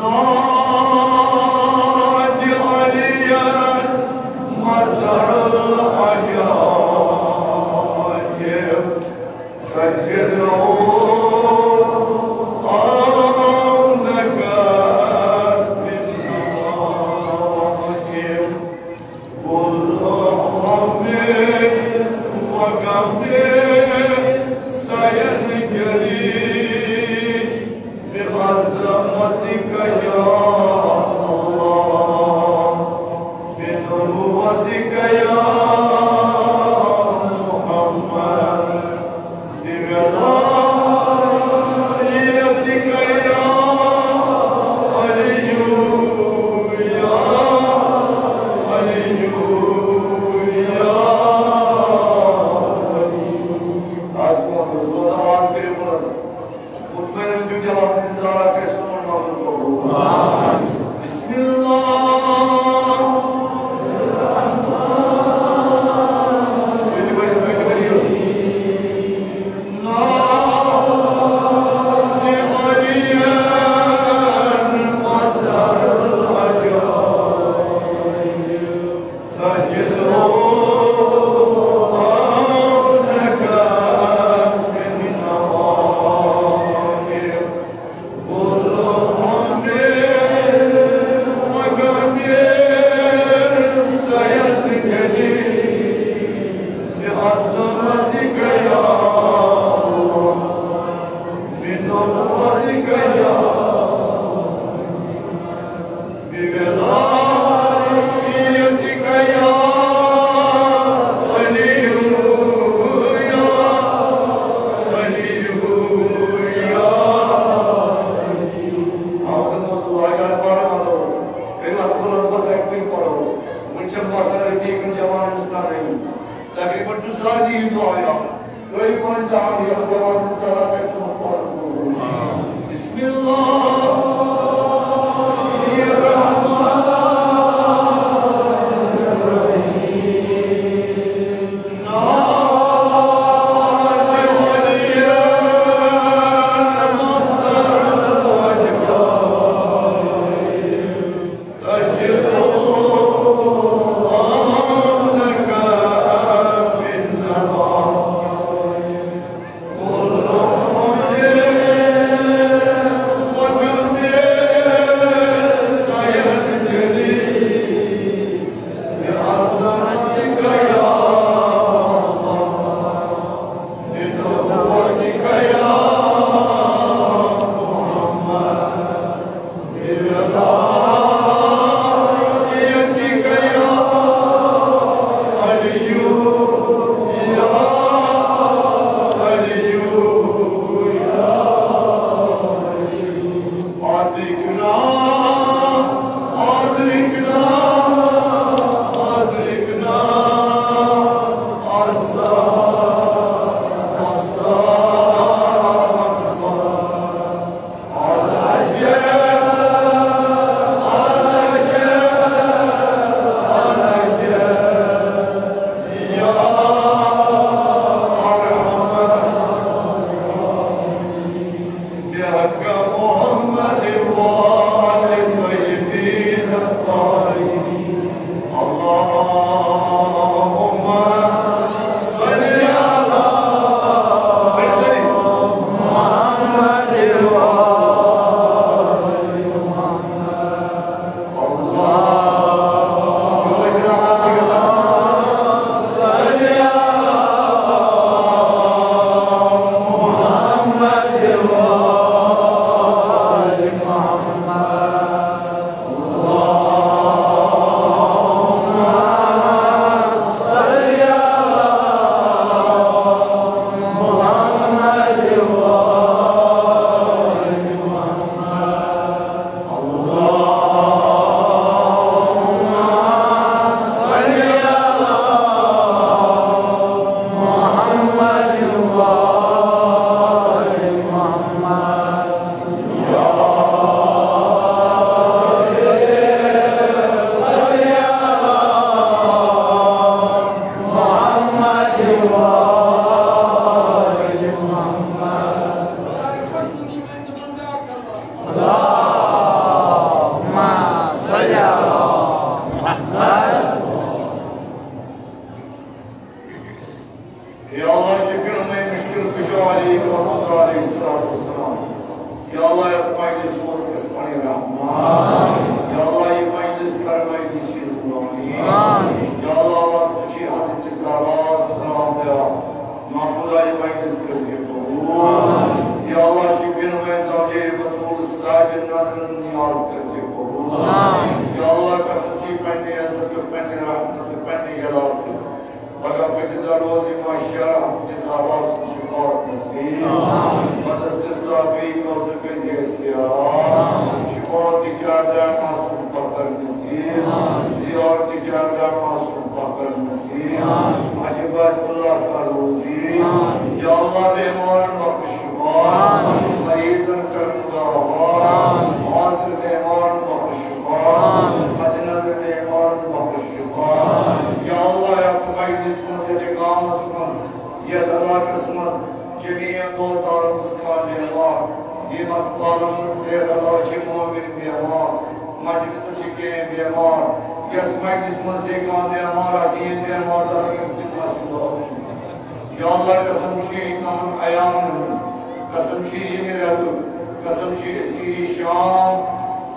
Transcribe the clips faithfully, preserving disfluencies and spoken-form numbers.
نادِ علیاً مظہر العجائب، تجد عونک فی النوائب. كل هم وغم سينجلي بعظمتك يا الله، بنبوتك يا محمد، بولايتك يا علي، يا علي، يا علي. آواز کٔرِو بُلند. مطمئن ٲسِو، جواب انتظار آ کر سون معذور قبول. بسم اللہ. تقریباً چھُ سارنٕے یہِ دُعا یاد۔ تُہۍ پَنٕنۍ جان یَتھ دُعاہَس منٛز صلاح کٔرِتھ۔ بسم اللہ الرحمن الرحیم۔ اللہ، یتھ مجلس ووت کس پنٕنۍ رحمت۔ یا اللہ، یہ مجلس کر مجلس شریف نورانی۔ یا اللہ، واسطہٕ چھی حضرت زہرا سلام دیا۔ محمود علی مجلس کر زی قبول۔ یا اللہ، شفیع نمائے زوجہ بتول صاحب نظر نیاز کر زی قبول۔ یا اللہ، قسم چھی پننہِ عزت، پننہِ رحمت، پننہِ جلال۔ پگاہ پٔژھِس دروازِ محشر حضرت زہرا سُنٛد شفاعت نصیب۔ پتہٕ ٲس تہِ صحابی کوثر کٔرۍ زِ اَسہِ یاد۔ شفاعت تہِ چاردہ معصوم فخر نصیب۔ زیارت تہِ چاردہ معصوم فخر نصیب۔ عجب اللہ کا روزی۔ یا اللہ، بیمارن بخش شفا۔ مریضن کر مداوا۔ حاضر بیمارن بخش شفا۔ مد نظر بیمارن بخش شفا۔ یا اللہ، یتھ مجلس منٛز، یتھ گامس منٛز، یتھ علاقس منٛز جمیع دوستدارن ہٕنٛز کانٛہہ بیمار، یِم ہسپتالن منٛز صحت علاج چھِ مؤمن بیمار، مجلس منٛز چھِ کینٛہہ بیمار، یتھ مجلس منٛز تہِ کانٛہہ بیمار آسہِ، یِم بیمار دارن ہٕنٛز خدمت چھِ دعا۔ یا اللہ، قسم چھُ یِمن ایامن ہُنٛد، قسم چھُ ییٚمہِ رٮ۪تُک، قسم چھُ اسیرِ شام،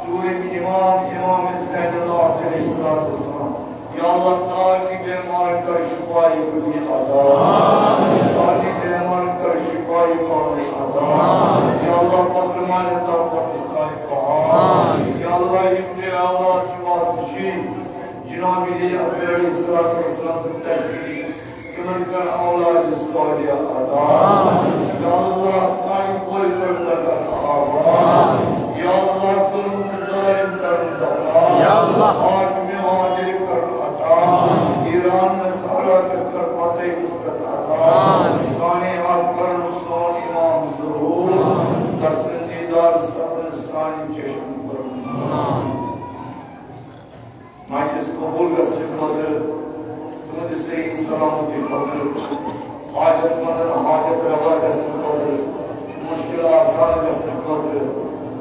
ژوٗرِم امام، امام زین اللہ علیہ الصلوۃ والسلام۔ یا اللہ، سارنٕے بیمارن کر شفای کلی عطا۔ سارنٕے بیمارن کر شفای کامل عطا۔ یا اللہ، پترمانہِ طاقت سارے کہان۔ یا اللہ، یِم تہِ اولاد چھِ واسطہٕ چھی جناب علی اصغر علیہ الصلوۃ والسلام سٕنٛز تشریف، تِمن کر اولاد صالح عطا۔ یا اللہ، سانہِ کورِ کر لڑکن آباد۔ یا اللہ، ظلم تہٕ ظالم کر دفع۔ یا اللہ۔ حاکم عادل کر عطا۔ ایرانس عراقس کر فتح نصرت عطا۔ سانہِ اتھ کر سون امام ظہور، تسٕنٛدِ دیدار سپدن سانہِ چشم کر۔ مجلس قبول گژھنہٕ خٲطرٕ، تُہنٛدِ صحیح سلامتی خٲطرٕ، حاجت مندن حاجت روا گژھنہٕ خٲطرٕ، مشکل آسان گژھنہٕ خٲطرٕ،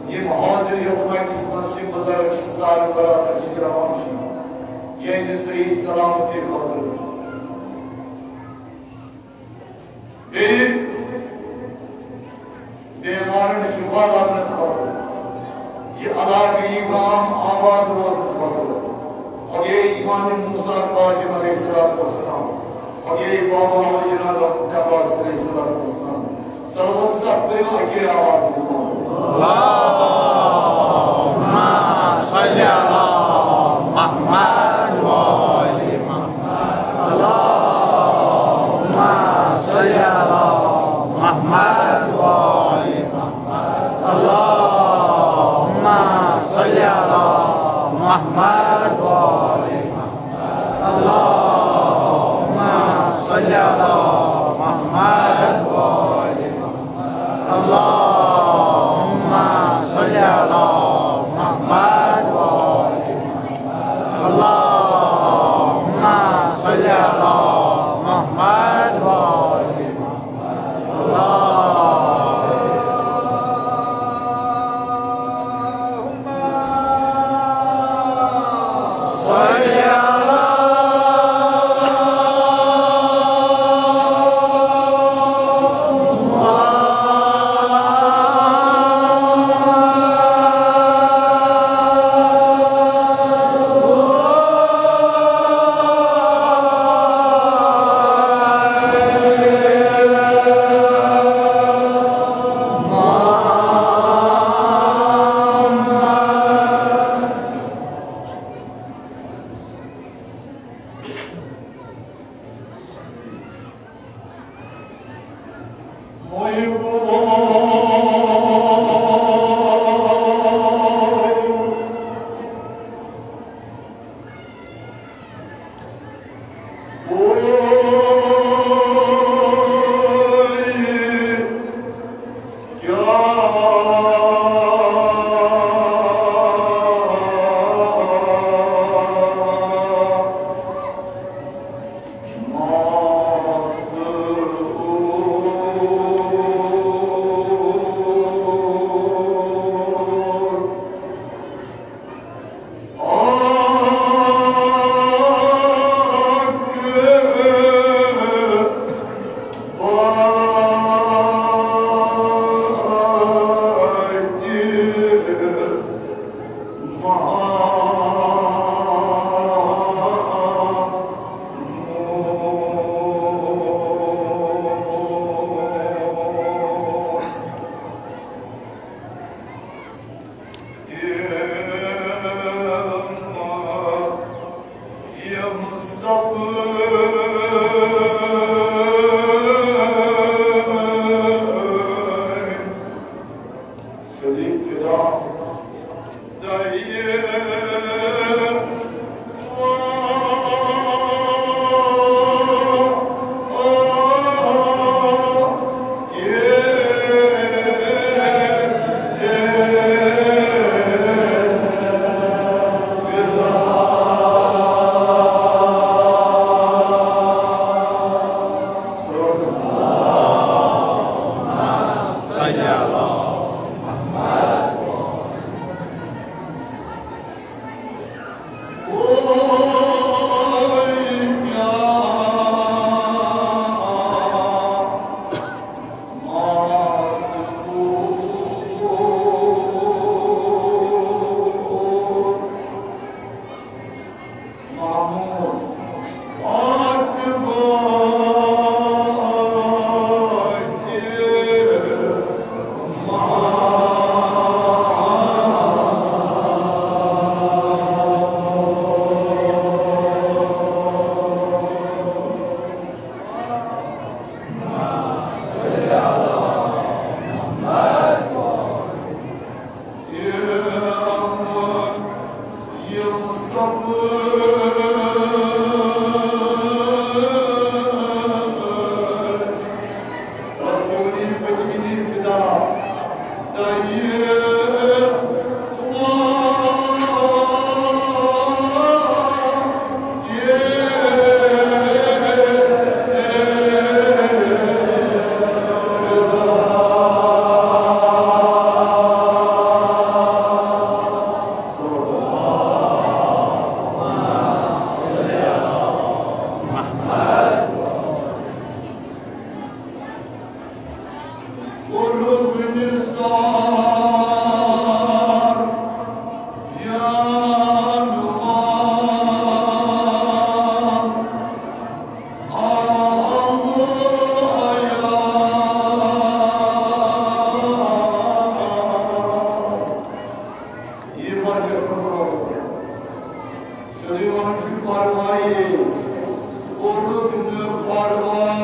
یِم حاضر یتھ مجلس منٛز چھِ، بزرگ چھِ، سارے برادر چھِ، جوان چھِ، یِہنٛدِ صحیح سلامتی خٲطرٕ۔ بیٚیہِ بیمارن شفا لبنہٕ خٲطرٕ، یہِ علاقہٕ، یہِ گام آباد روزنہٕ خٲطرٕ، خۄدایے امام موسیٰ کاظم علیہ الصلوۃ والسلام، خۄدایے بابا جناب حضرت عباس علیہ الصلوۃ والسلام، صلوات ستھ کٔرِو اَکے آوازِ منٛز۔ اللهم صل على محمد وآل محمد۔ اللهم صل على محمد وآل محمد۔ اللهم صل على محمد وآل محمد۔ اللهم صل على محمد وآل محمد۔ اللهم صل على محمد وآل محمد۔ اللهم صل على محمد وآل محمد۔ اللهم صل على سیوٚدُے وَنُن چھُ پَرواے، کوٚرُکھ نہٕ پَرواے۔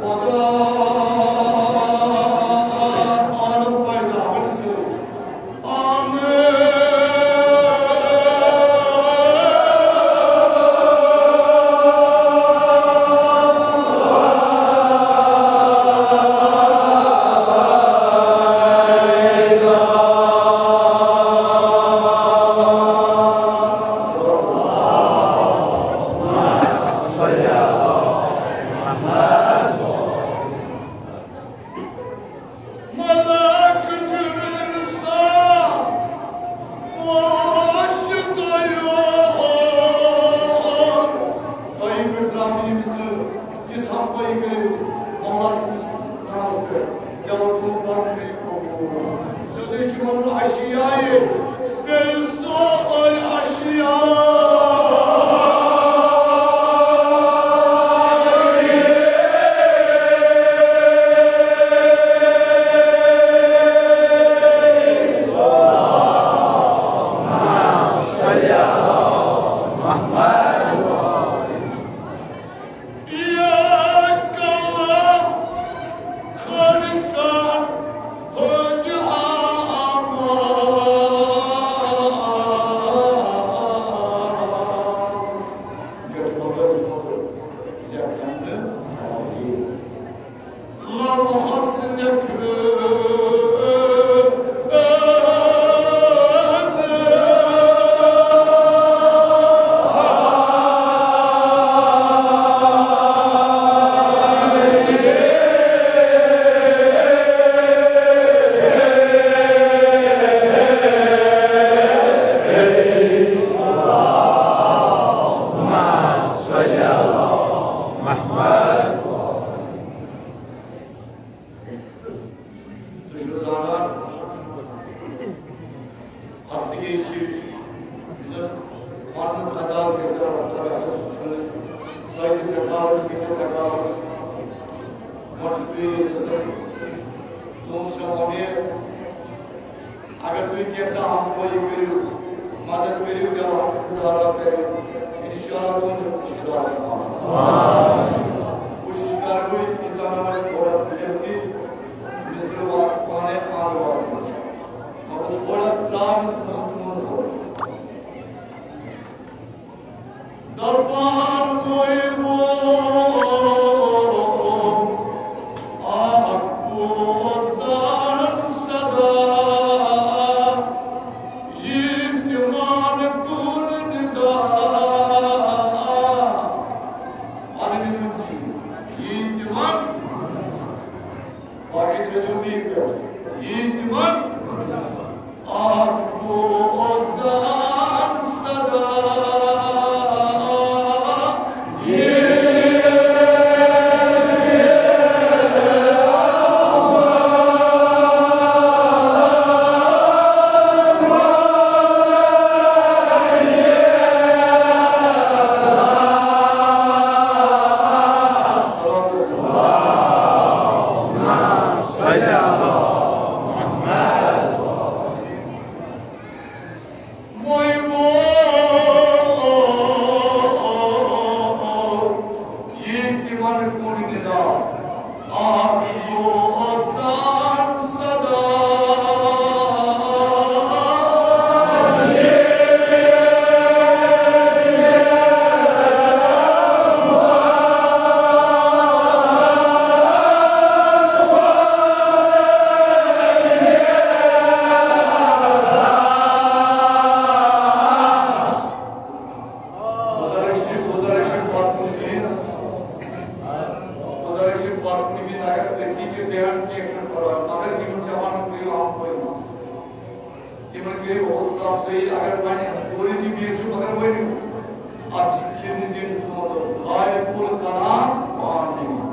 خدا عالم پیدا ؤنۍ سٲری۔ آمین۔ ملک جبریل صاحب، وش تیار۔ تُہۍ یِم اِکرام یِم سۭتۍ، یہِ سب کوئی کٔرِو مولا سٕنٛدِس ناوَس پٮ۪ٹھ۔ یا رب، تُہُنٛد وَنُن پیٚیہِ قبوٗل۔ سیوٚدُے چھُ وَنُن، اشیاء، پیٚیہِ سورُے اشیاء۔ لمحس نکھٕ۔ تُہۍ چھِو زانان، خستگی چھِ، یُس زَن پَنُن انداز گژھِ رَفتار آسہِ، سُہ چھُنہٕ تۄہہِ تہِ تھکاوٹ، مےٚ تہِ تھکاوٹ۔ وۄنۍ چھُ بیٚیہِ تسلی، تُہُنٛد چھُ اُمید، اگر تُہۍ کینٛژھا ہمکٲری کٔرِو، مدد کٔرِو، یا وقت اظہار کٔرِو، انشاءاللہ تُہُنٛد مُشکِلات ہٮ۪کَن آسان۔ کوٗشِش کَرٕ بہٕ ییٖژاہ مےٚ وۄنۍ تھوڑا بِہِتھ تہِ، مِصرٕ واتہٕ پانَے آنٛگہٕ واتہٕ۔ مگر تھوڑا ترٛاونَس منٛز چھُ تُہُنٛد ضروٗرت۔ دپان گوٚو اکھ بوزان صدا، ییٚتہِ مان کُن نِدا۔ پنٕنۍ منٛزی ییٚتہِ مان، باقٕے ترٛٲیزیو بیٚیہِ پٮ۪ٹھ۔ ییٚتہِ مان اکھ بوزان صدا۔ بُزرگ چھِ، بُزرگ چھِ پَتھ کُن بِہِتھ۔ بُزرگ چھِ پَتھ کُن بِہِتھ، اگر أتھی تہِ بیٚہن، کینٛہہ چھُنہٕ پَرواے، مگر یِمَن جوانَن کٔرِو ہمکٲری۔ تِمَن کٔرِو حوصلہٕ اَفزٲیی، اگر وۄنۍ ہمکٲری تہِ بِہِتھ چھُ، مگر ؤنِو، اَتھ چھِ کِنہٕ دِنۍ سونٛتھ، خالق الکلام پانہٕ۔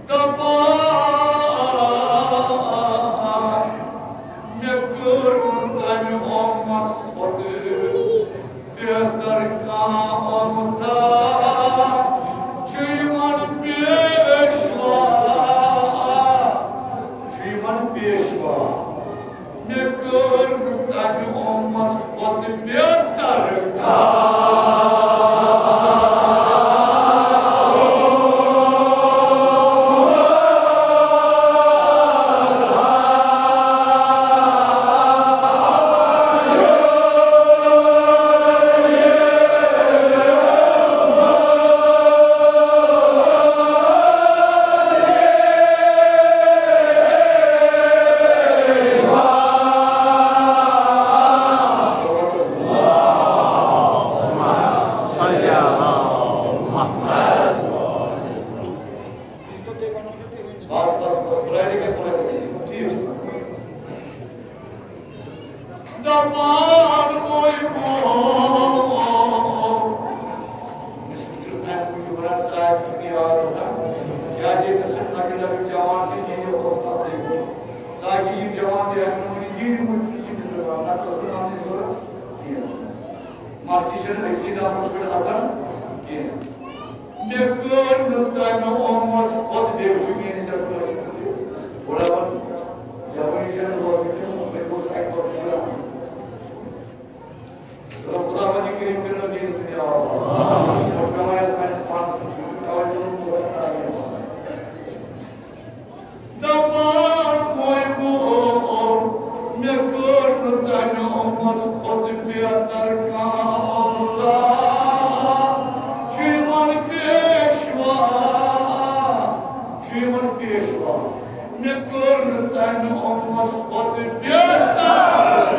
دپان، مےٚ کٔر نہٕ تَمہِ اُمَس کھۄتہٕ بہتر کانٛہہ اُمتا۔ چھُ یِمَن پیشوا، چھُ یِمَن پیشوا۔ مےٚ کٔر نہٕ تَمہِ اُمَس کھۄتہٕ بہتر کانٛہہ۔ بس، بس، بس، برٛارِ کیٛاہ، برٛارِ کیٛاہ؟ ٹھیٖک چھُ، بس، بس۔ دپان گوٚو یہِ گوٚو۔ أمِس وٕچھُس نہٕ اَمہِ موٗجوٗب وَنان، صاحب چھُ یاد آسان۔ کیٛازِ ییٚتہِ چھِ لۄکٕٹۍ لۄکٕٹۍ جوان تہِ یہِ حوصلہٕ اَفزٲیی کران۔ تاکہِ یِم جوان تہِ ہٮ۪کن ؤنِتھ، یہِ نہٕ وٕچھُن چھُ أمِس زبان، نہ کٲنٛسہِ وَننٕچ ضروٗرت کینٛہہ۔ مَس تہِ چھَنہٕ أکسٕے نمبرَس پٮ۪ٹھ آسان کینٛہہ۔ مےٚ کٔر نہٕ تَمہِ اُمَس کھۄتہٕ بیٚیہِ چھُ میٛٲنِس یَتھ کٲنٛسہِ کھۄتہٕ تہِ بوٚڑ۔ جوٲنی چھَنہٕ روزمٕژ کینٛہہ، مےٚ اوس اَکہِ وقتہٕ بوٚڑ۔ خۄداوندِ کریم کٔرِنۍ دِنۍ دُنیا آباد۔ خۄش پیوان یَتھ پنٛنِس پانَس کُن وٕچھُن، توے چھُس بہٕ تۄہہِ تعریٖف وَنان۔ دپان وۄنۍ گوٚو، مےٚ کٔر نہٕ تَمہِ اُمَس کھۄتہٕ بہتر کانٛہہ اُمتا۔ چھُ یِوان پیشوا، چھُ یِوان پیشوا۔ مےٚ کٔر نہٕ تَمہِ اُمَس کھۄتہٕ بہتر۔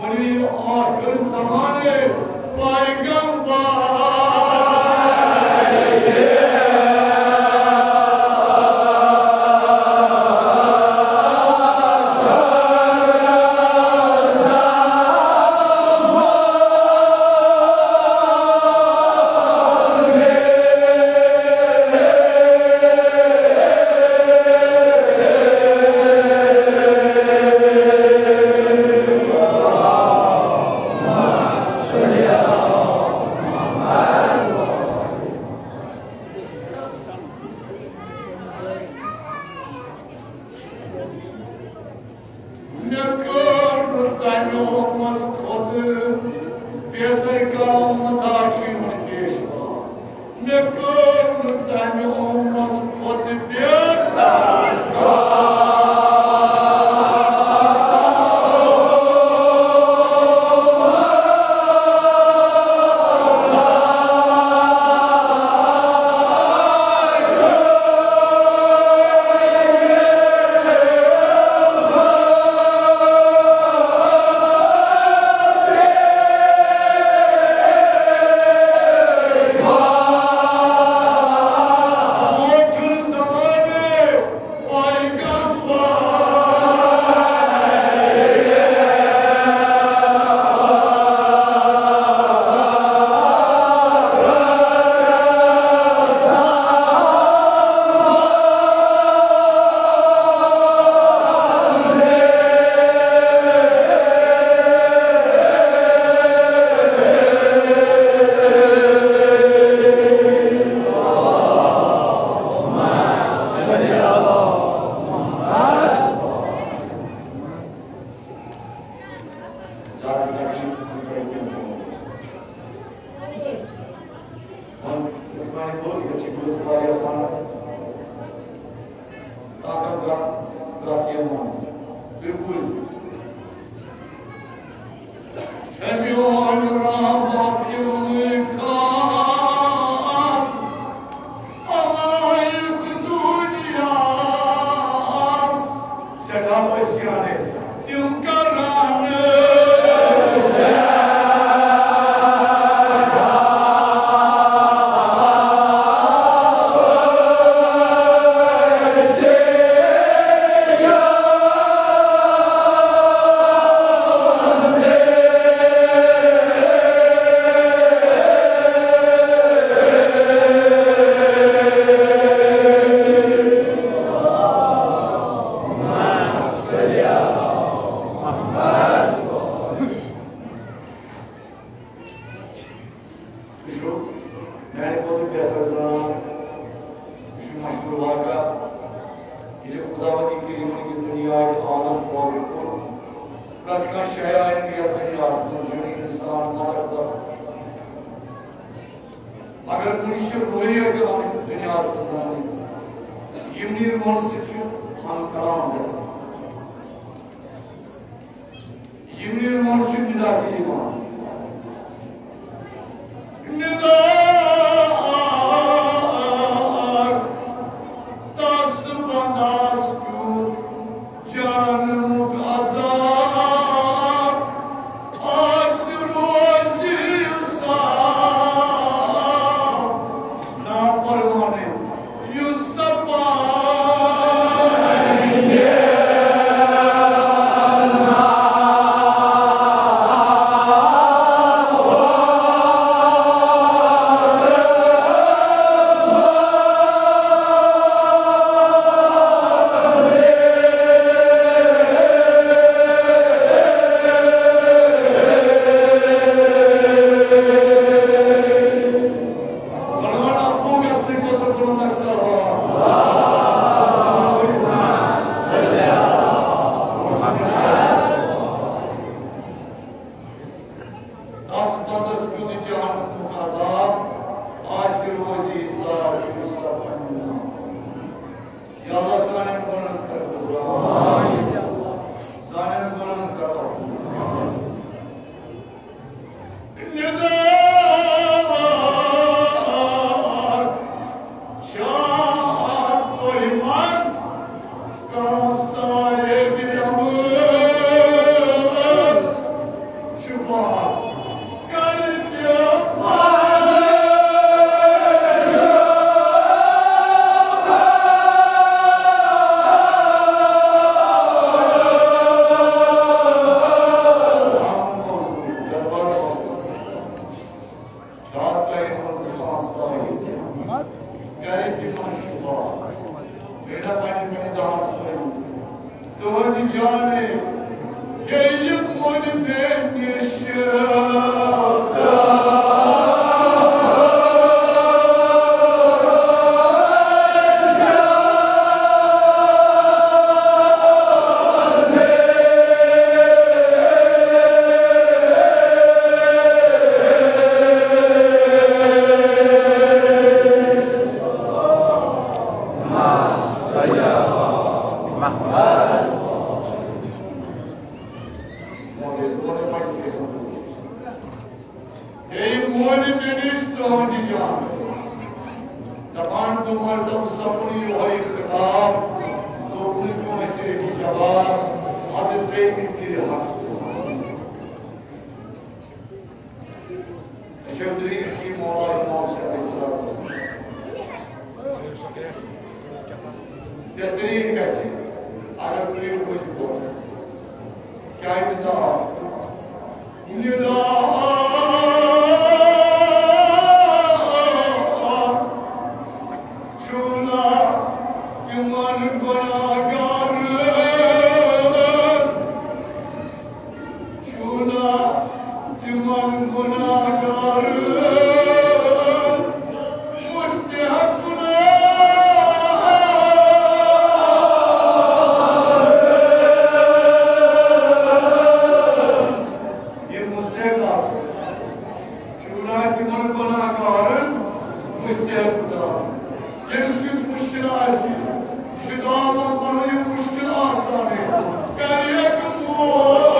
ونی آخر زمانے پیغمبر۔ مےٚ کٔر نہٕ تَمہِ اُمَس کھۄتہٕ بہتر کانٛہہ اُمتا۔ چھُ یِمَن پیشوا۔ مےٚ کٔر نہٕ تَمہِ اُمَس کھۄتہٕ بہتر کانٛہہ۔ یہِ چھِ روحیت یِوان دُنیاہَس منٛز زاننہٕ۔ یِمنٕے رُوحن سۭتۍ چھُ ہم کلام گژھان۔ یِمنٕے رُوحن چھُ ندا تہِ یِوان۔ ندا تس بندس کیُتھ جانمُک عذاب آسہِ روزِ صاف۔ نافرمانٕے یُس سپاے تس پتس کیُتھ جہنمُک عذاب آسہِ روزِ صاف یُس سپاے۔ یا اللہ، سانٮ۪ن گۄنہن کر غفران۔ سانٮ۪ن گۄنہن کر غفران۔ ندا چھا تۄہہِ منٛز کانٛہہ سارے بِرمت شفاعت کرِ تہِ؟ تُہٕنٛدِ جانہٕ ییٚلہِ کُن مےٚ نِش۔ بیٚیہِ مونہِ مےٚ نِش تُہٕنٛدِ جان۔ دَپان تِمو، تِم سَپُد یِہوٚے خطاب، دوٚپُن کٲنٛسہِ ہیٚکہِ جواب، اَدٕ ترٛیٚیِمہِ پھِرِ ہَس تُہُنٛد۔ اچھا، تُہۍ ٲسِو مولا امام صٲب علیہ الصلوۃ والسلام۔ بہترین گژھِ اگر تُہۍ روٗزِو برونٛہہ۔ کیٛاہ یہِ دعا؟ یہِ دعا چھُنہ تِمن گۄناہگارن، چھُنہ تِمن گۄناہگارن مستحق گۄناہ۔ یِم مستحق آسن، چھُنہ تِمن گۄناہگارن مستحق گۄناہ۔ ییٚمِس یُس مُشکِل آسہِ، یہِ چھُ دعا منٛگ پَنُن یہِ مُشکِل آسان۔ کَریکھ بوے۔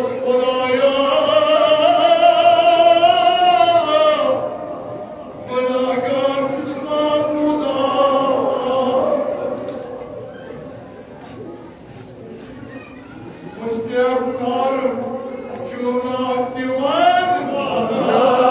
خدایا، گناہگار چھُس معبودا۔ مشتاق نارن چونا دیوان والا۔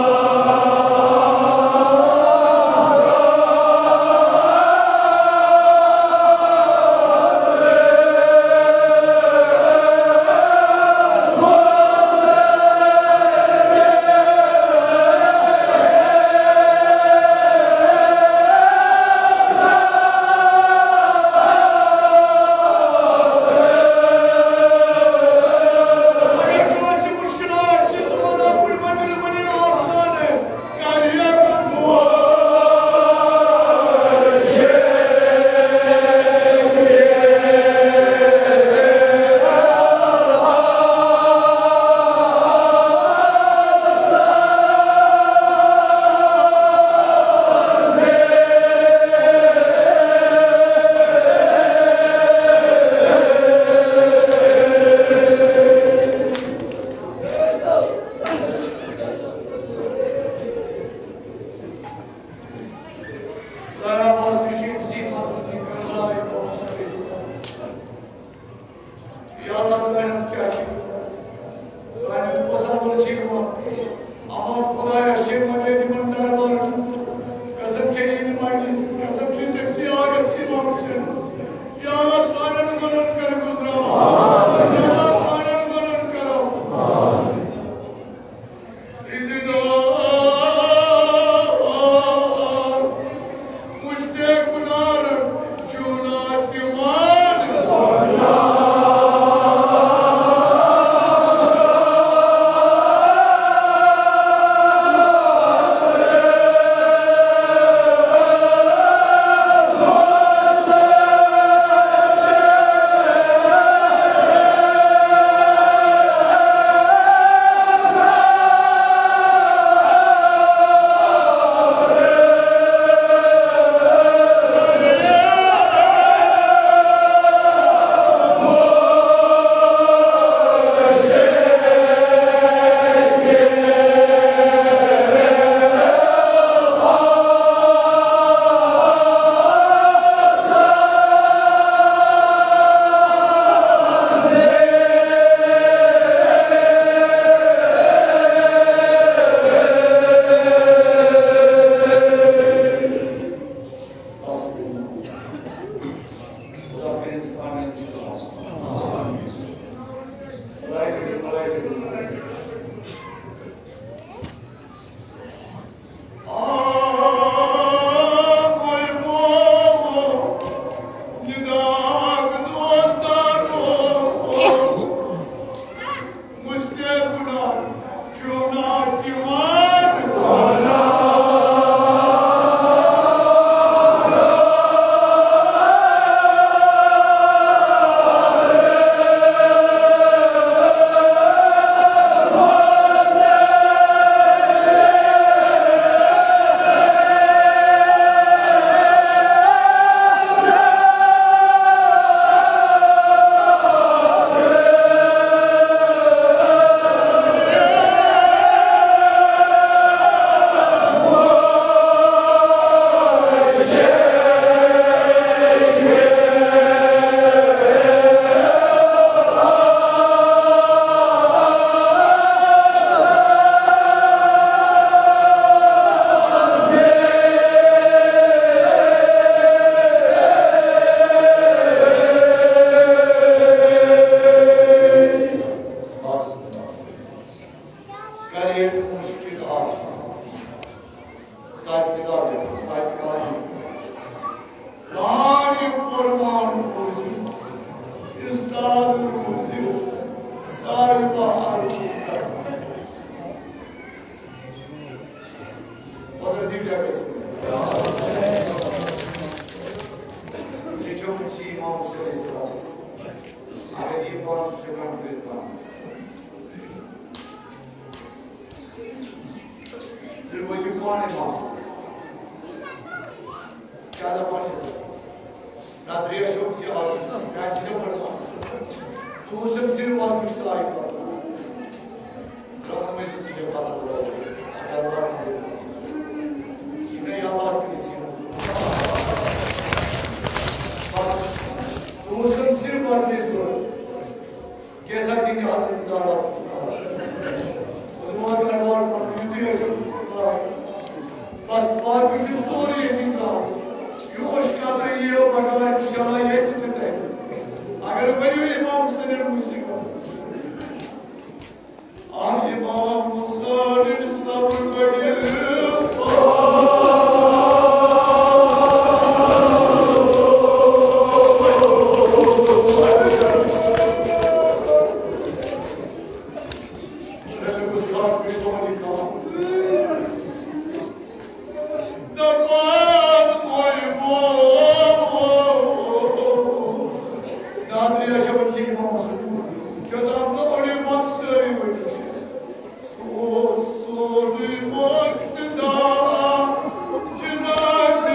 یا اللہ، سانٮ۪ن کیٛاہ چھِ؟ سانٮ۪ن کۄسَن وول چھِ یِوان؟ اما خدایا، چھِ مگر یِمَن دربارَن۔ قسم چھِ یِمَن مجلس، قسم چھِ تٔمۍ سٕے آگَس یِوان وٕچھِنہٕ۔ یا اللہ، سانٮ۪ن گۄنہَن کر گُزرا۔ یا اللہ، سانٮ۪ن گۄنہَن کر۔ کرے مشکل آسان۔ صاحب کتاب ہے، صاحب کلام۔ پانی قربان روزی، استاد روزی، صاحب عرض۔ قدرتی کیا قسم ہے؟ یہ جو کچھ امام حسین السلام۔ اگر یہ بات سے کنکریٹ بنا۔ تیٚلہِ وٲتِو پانَے مسلَس۔ کیٛاہ دَپان ٲسۍ؟ نہ، ترٛیش چھُم سِیاہَس، کیٛازِ چھِ ژےٚ پَران؟ تُہُنٛد چھُم صرف وَنُن ساے پَرُن۔ صرف پننہِ ضرورت۔ کیسا کہِ حضرت زہرا۔ عثمان انوار پنُن یُتھُے ٲسِو۔ بس باقٕے چھُ سورُے ییٚتی ترٛاوُن۔ یہِ اوٚش قطرٕ یِیو بغٲر انشاءاللہ ییٚتہِ تہِ تَتہِ۔ اگر ؤنِو امام حسین مصیبت۔ امام حسین صبر بڑی۔ دپان گوٚو۔ نادری اچھا بچی امام حسن۔ کتاب نہ اوڑی بخش ساری بچی۔ سو سوری مقتدا جناب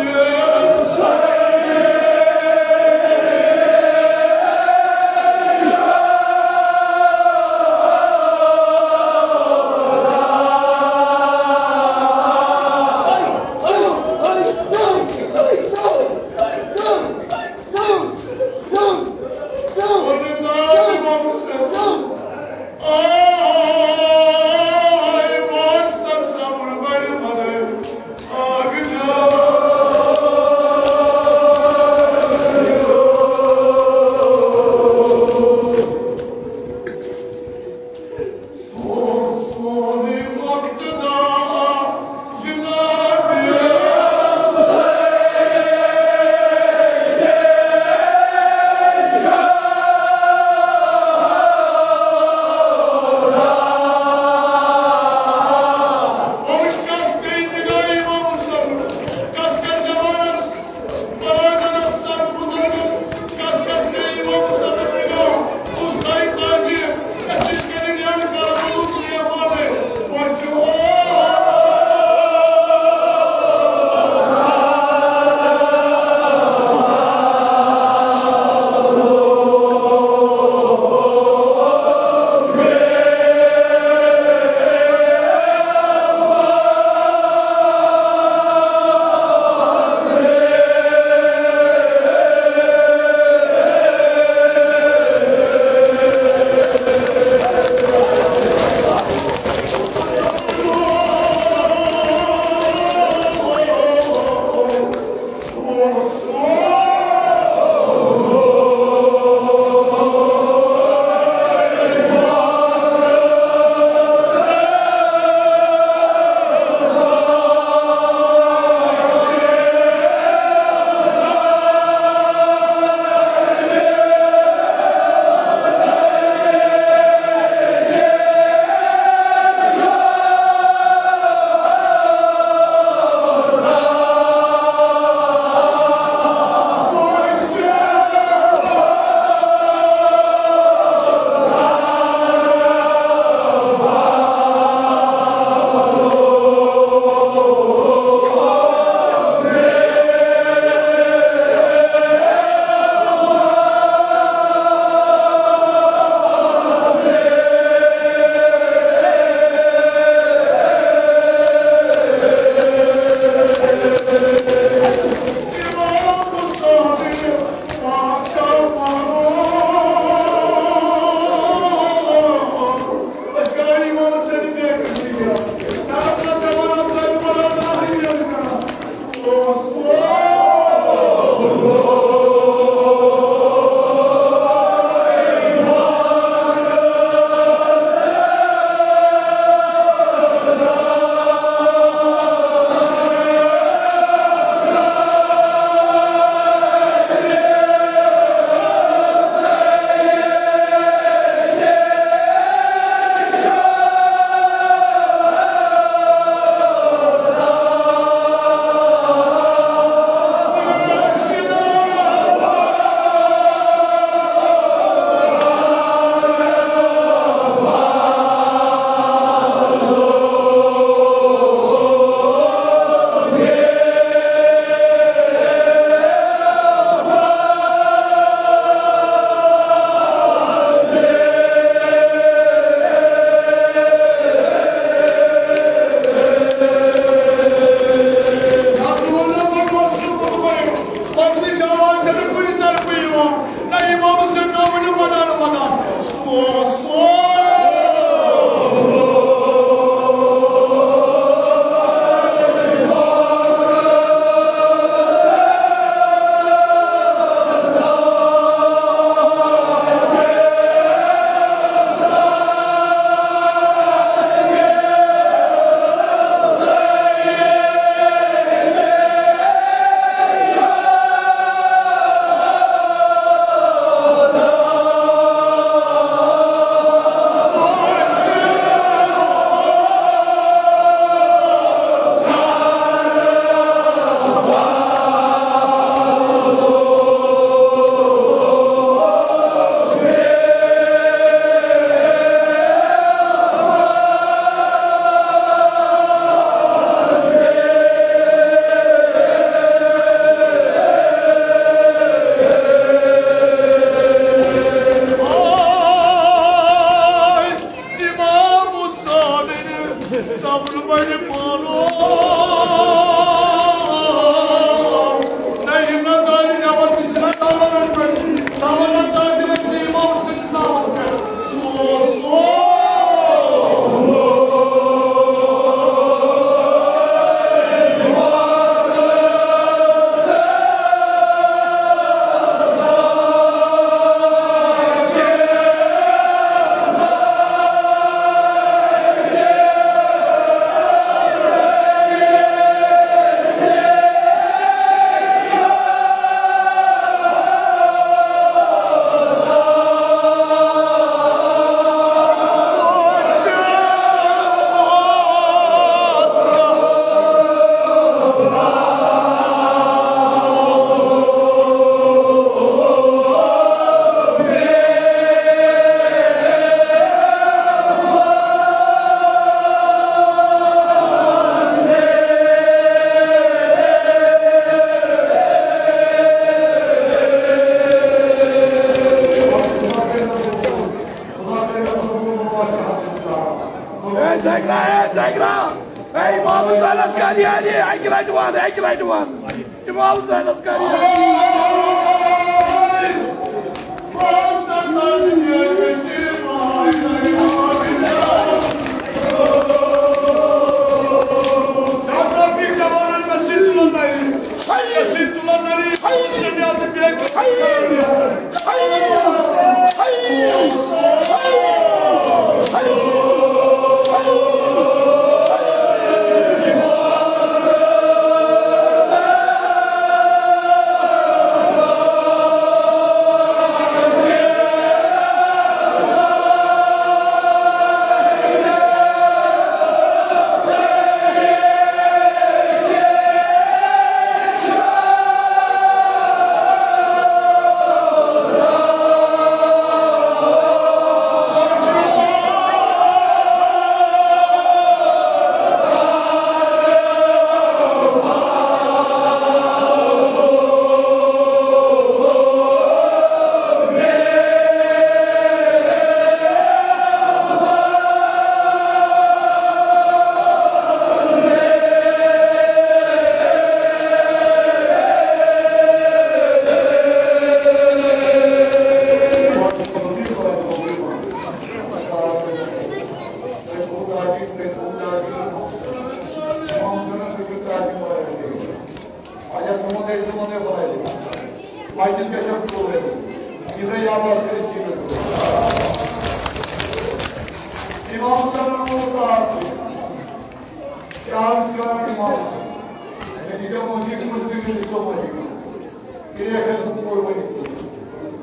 زگرا ہے، زگرا۔ اے امام حسین عسکری علی، اکہِ لٹہِ ون، اکہِ لٹہِ ون۔ امام حسین عسکری علی۔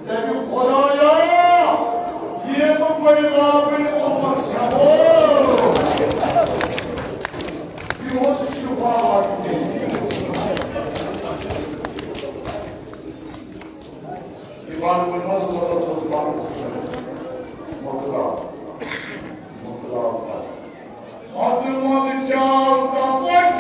دَپہِ، خۄدایا، ییٚمہِ بٔڑۍ رابٕنۍ اُمر چھَو، یِہُنٛد شفاعت دِیِو۔ یہِ وَنہٕ وۄنۍ حظ مطلب تھوٚد پَنُن مۄکلاو، مۄکلاو پَتہٕ۔ مۄکلاو تہٕ پَتہٕ۔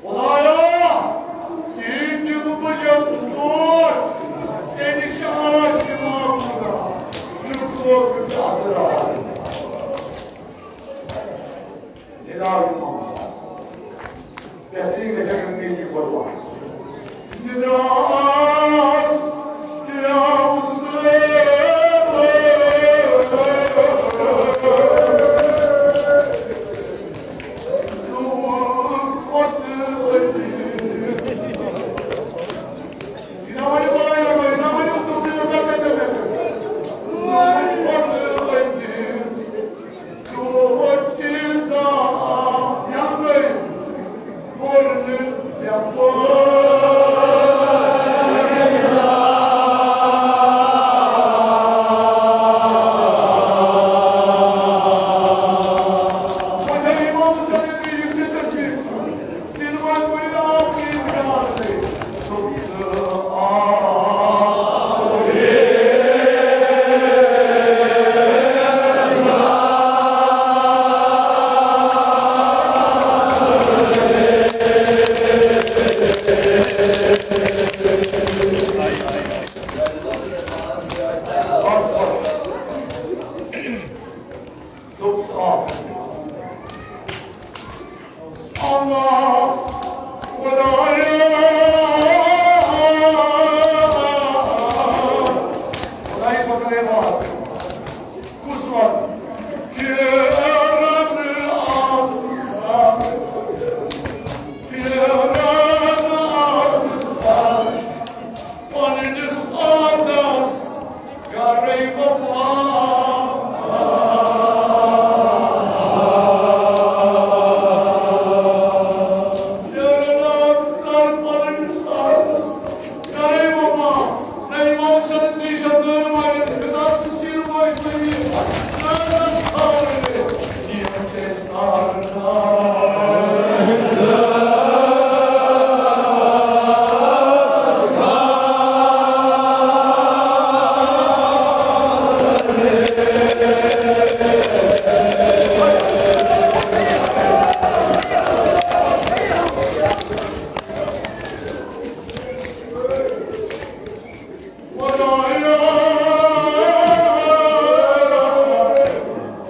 خۄدایا، تیٖتۍ دِمہٕ بہٕ یَتھ ژوٗنٛٹھۍ، ژےٚ نِش آسہِ معموٗلا، چھُ ژوٚک تہِ اَسرار۔ نِداو یہِ محمد۔ بہترین گژھِ اگر نیکی کھۄتہٕ بۄن۔ نِراس، نِراس۔ دوٚپُس، آ۔ اللہ، خۄدایا، خۄدایہِ پَکنٲے وَتھ۔ کُس وَتھ؟ پھیران آسہٕ سَر، پھیران آسہٕ سَر۔ پننِس آدس کرے وفا۔ نیرن آس سر پننِس آدس کرے وفا۔ نہ یِوان چھنہٕ تیٖشن دٲن والٮ۪ن خطاب تہٕ سیٖر وٲتۍ ؤنِتھ۔ نہ نہ ژھانٛڈنہٕ۔ خۄدایا،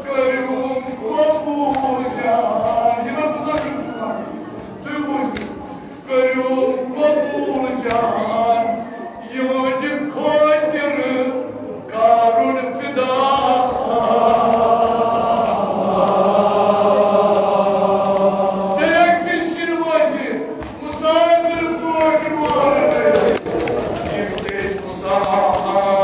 کٔرِو قبوٗل جان۔ یِمن بُزرگن چھُ وَنان، تُہۍ بوٗزِو، کٔرِو قبوٗل جان، یِہٕنٛدِ خٲطرٕ کَرُن فدا۔ بیٚیہِ اَکہِ پھِرِ سِنہٕ وٲتِتھ، مسافر پٲٹھۍ مارن۔ یِم گٔے مسافر۔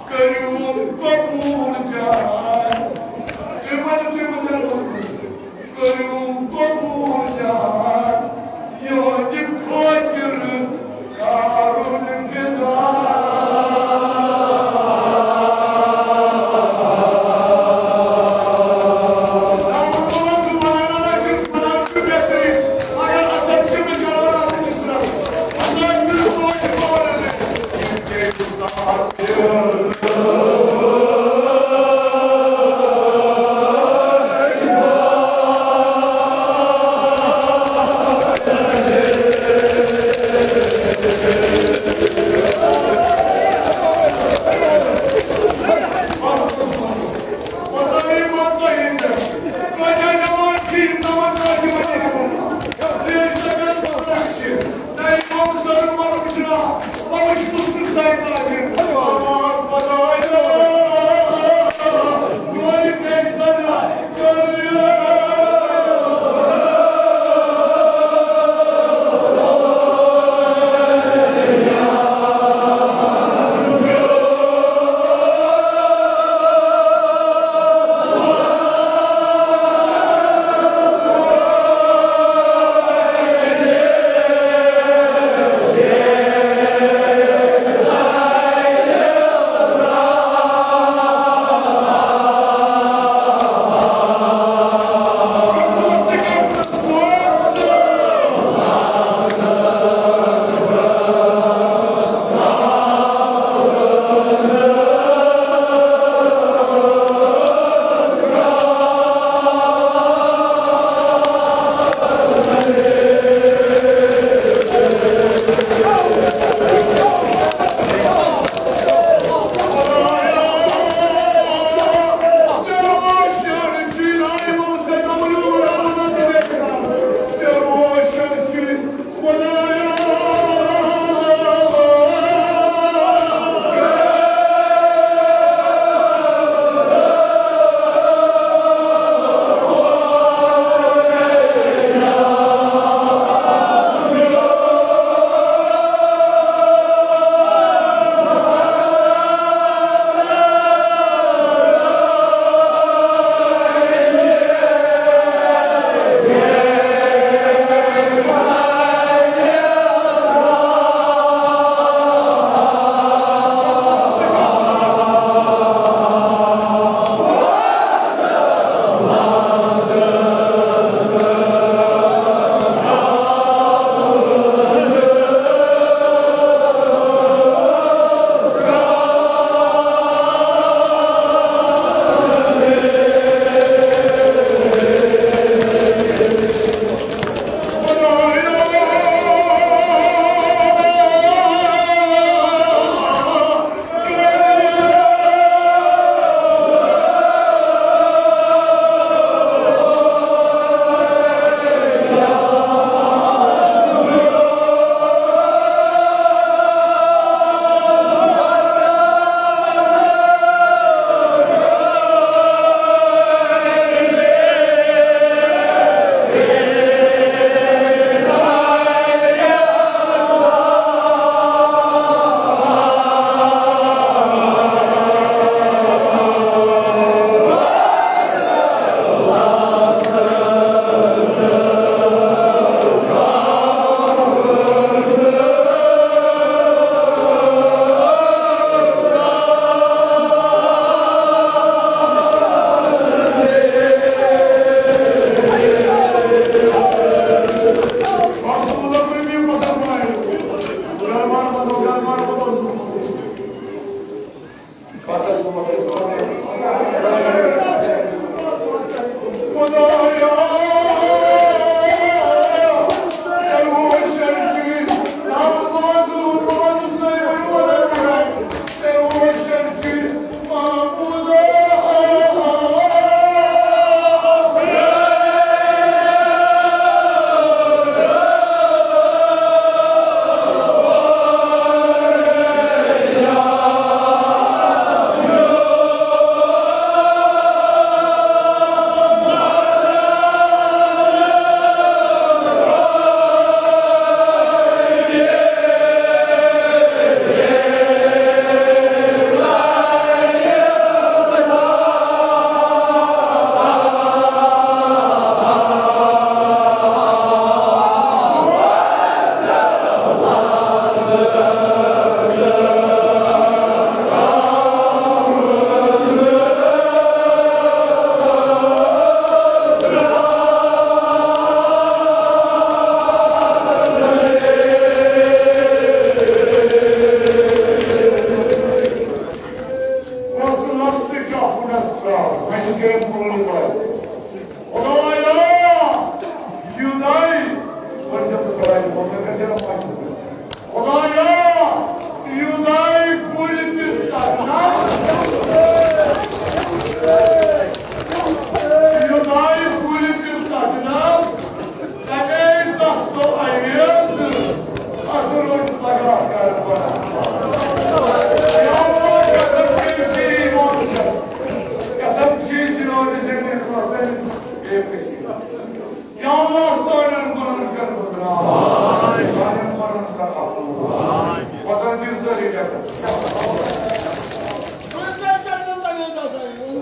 کٔرِو قبوٗل جان۔ تُہۍ ؤنِو، تُہۍ ؤنِو۔ کٔرِو قبوٗل جان، یِہٕنٛدِ خٲطرٕ کَرُن فدا۔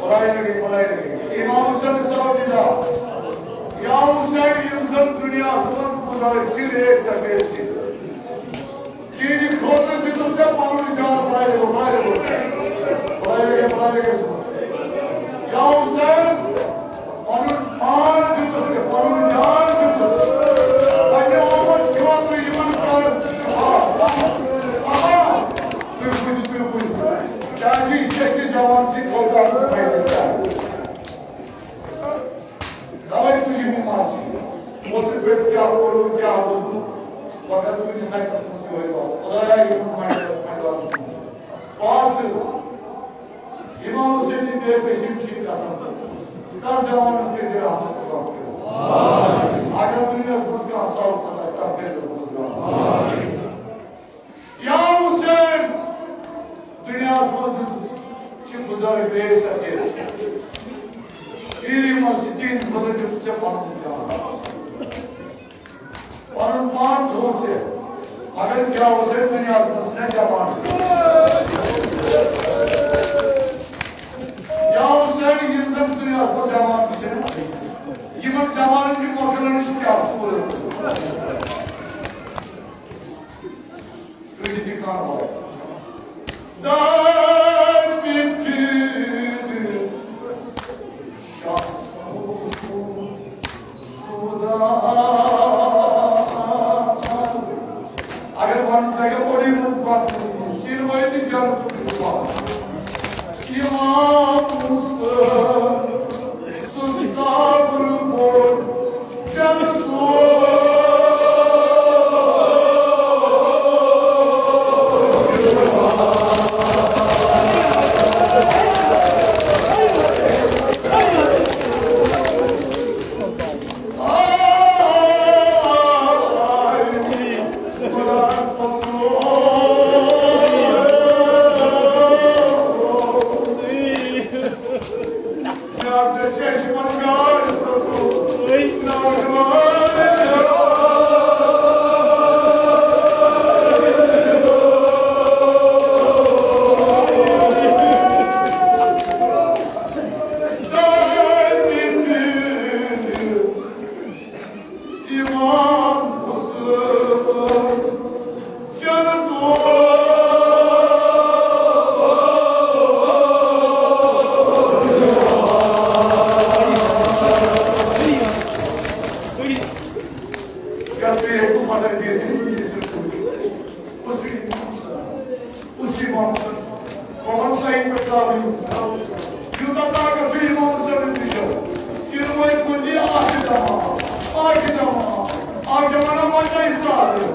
بلائے لگے، بلائے لگے۔ امام حسین صاحب زندہ۔ یا حسین، یم زن دنیا منٛز بزرگ چھ، ریٹ سفید چھ۔ تہنٛدِ خٲطرٕ دیُتُکھ ژےٚ پنُن جان، بلائے لگے، بلائے لگے۔ بلائے لگے، بلائے لگے۔ یا حسین، پنُن پان دیُتُکھ ژےٚ، پنُن جان دیُتُکھ۔ پننہِ آمٕژ خٲطرٕ یِمن کارن۔ آ، آ، تُہۍ بوٗزِو، تُہۍ بوٗزِو۔ کیٛازِ یہِ چھِ أکِس جوان سٕنٛدِ خٲطرٕ اَتھ منٛز فٲیدٕ کران۔ توے تُجہِ نماز۔ اوترٕ پٮ۪ٹھ کیٛاہ کوٚرُکھ، کیٛاہ دوٚپُکھ، وقت کُنہِ سایڈس منٛز یِہوٚے وقت۔ خدایا، یِمن منٛز پاسہٕ۔ امام حسین بے قسم چھ قسم۔ تس زمانس گژھِ رحمت اللہ کرُن۔ اگر دنیاہس منٛز کانٛہہ سوال پتہ، تتھ گژھِ رحمت اللہ۔ یا حسین، دنیاہس منٛز دیُتُکھ چھ بزرگ بے سکے۔ پیری مسجد خدا دیُتُکھ ژےٚ پنُن جان۔ پنُن پان تھوٚو ژےٚ، مگر کیٛاہ اوس أمۍ دُنیاہَس منٛز چھِنہ جوان؟ کیٛاہ اوس أمۍ یِم زَن دُنیاہَس منٛز جوان تہِ چھِنہ؟ یِمَن جوانَن یِم مۄکلَن چھِ کیٛاہ صوٗرت؟ تُہۍ دِژ یہِ کانٛہہ وَتھ۔ دارِ پِتھِر شخص اگر ونہٕ تۄہہِ اوٚڑُے منٛز پتہٕ سِنوٲے تہِ جنتُک رُخسار۔ امام حسین سُہ صبر بوٚڑ جنتُک۔ امام حسین جنتو۔ کیٛاہ تُہۍ ہیٚکِو مدد دِتھ؟ اسی وقت پہنچتا ہی پٹھا بھی یوتا طاقت سے امام حسین کی شو۔ سیروے کنجی آج دما، آج دما، آج دما نا مجا استاد۔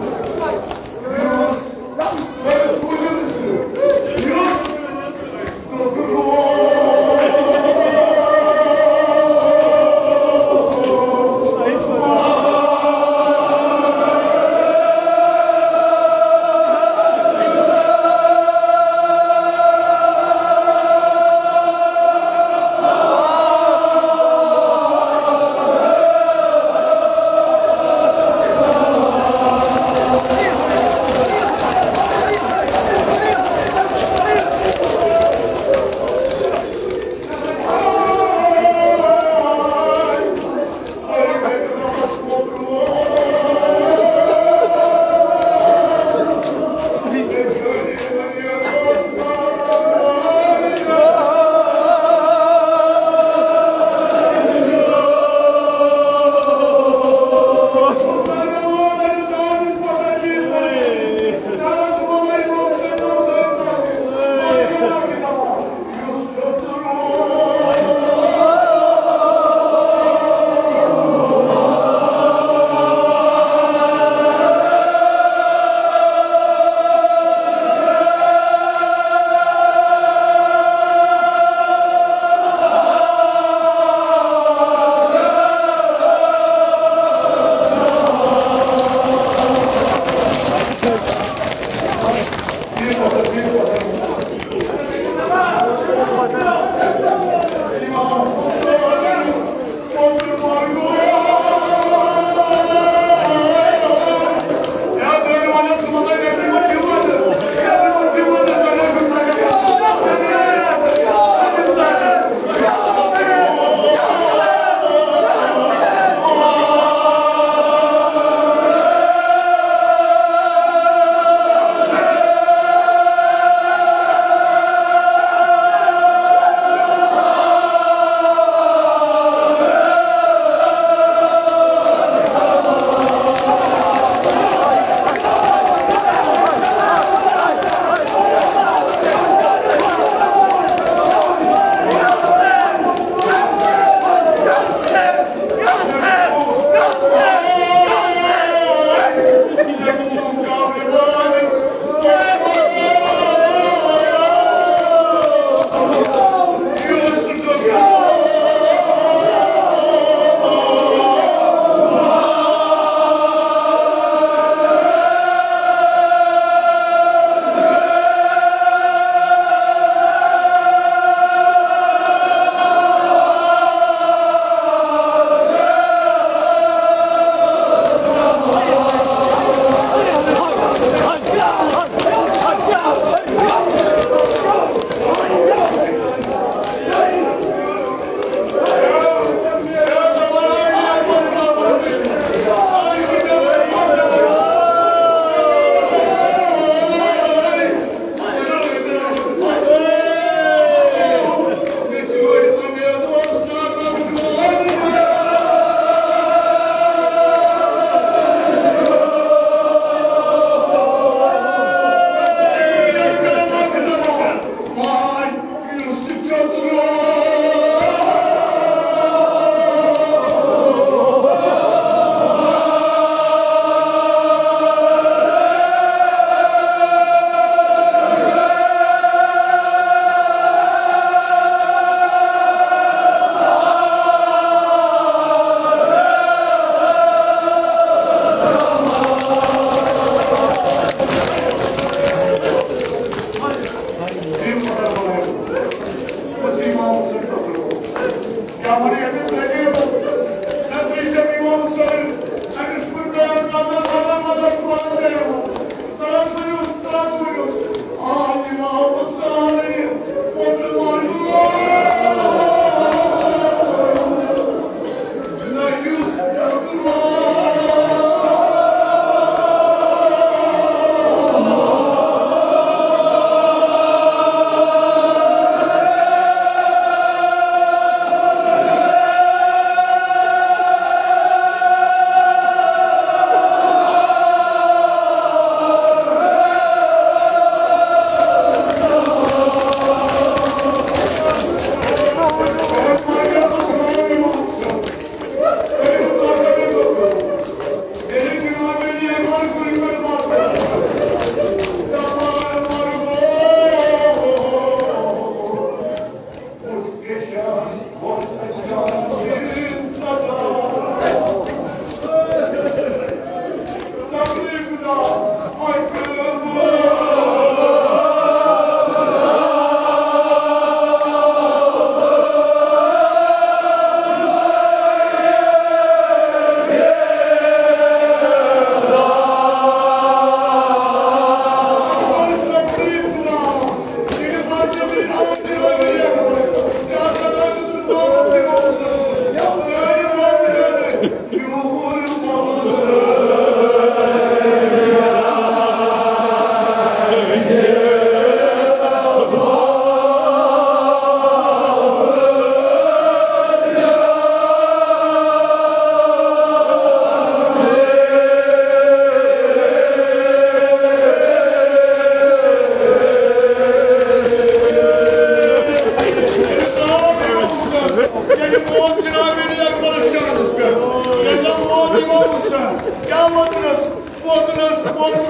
کیٛاہ ووٚنُس؟ ووٚنُس، ووٚنُس۔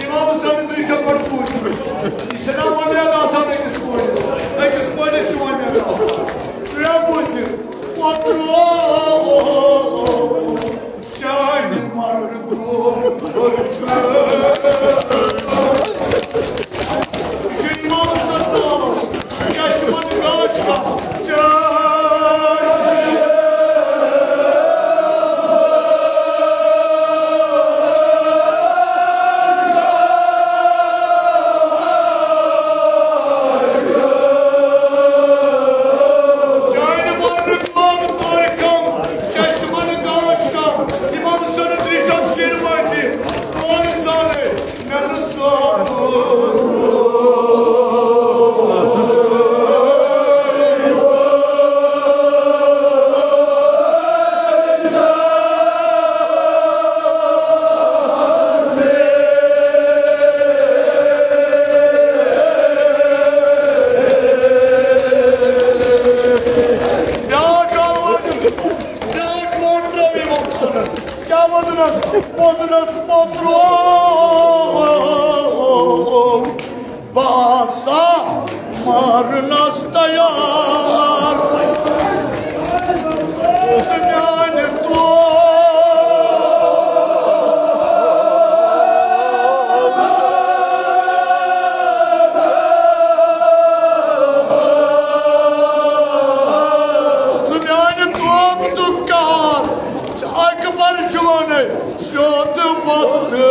امام حسین ترٛیش چھا پتہٕ پوٗتمُت۔ یہِ چھُنہ وۄمید آسان أکِس کورِ۔ أکِس کورِ چھِ وۄمید آسان۔ ترٛےٚ بُتھِ۔ ووٚنُس۔ چانہِ مرنہٕ برونٛہہ کوٚر۔ یہِ چھُ امام حسن ناو۔ چشمن گاش کا۔ چشم۔ چانہِ مرنہٕ برونٛہہ کوٚر۔ چشمن گاش کا۔ امام حسن ترٛیش شیٖر وٲتۍ۔ سورُے سورُے۔ بیٛاکھ آواز، بیٛاکھ نوٹ ترٛٲوِو۔ کیٛاہ ووٚنُس؟ ووٚنُس، ووٚنُس۔ بہٕ آسا مارنس تیار۔ ژٕ میانہِ تو۔ ژٕ میانہِ توبہٕ دُکار۔ اکبر چھُ وَنان سیوٚد وَتھٕ۔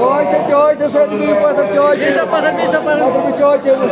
چاے چھےٚ، چاے چھےٚ سٲلمٕے پَسنٛد، چاے چھےٚ۔ بیٚیہِ سا پَسنٛد، بیٚیہِ سا پَسنٛد۔ مطلب، چاے چیٚیہِ۔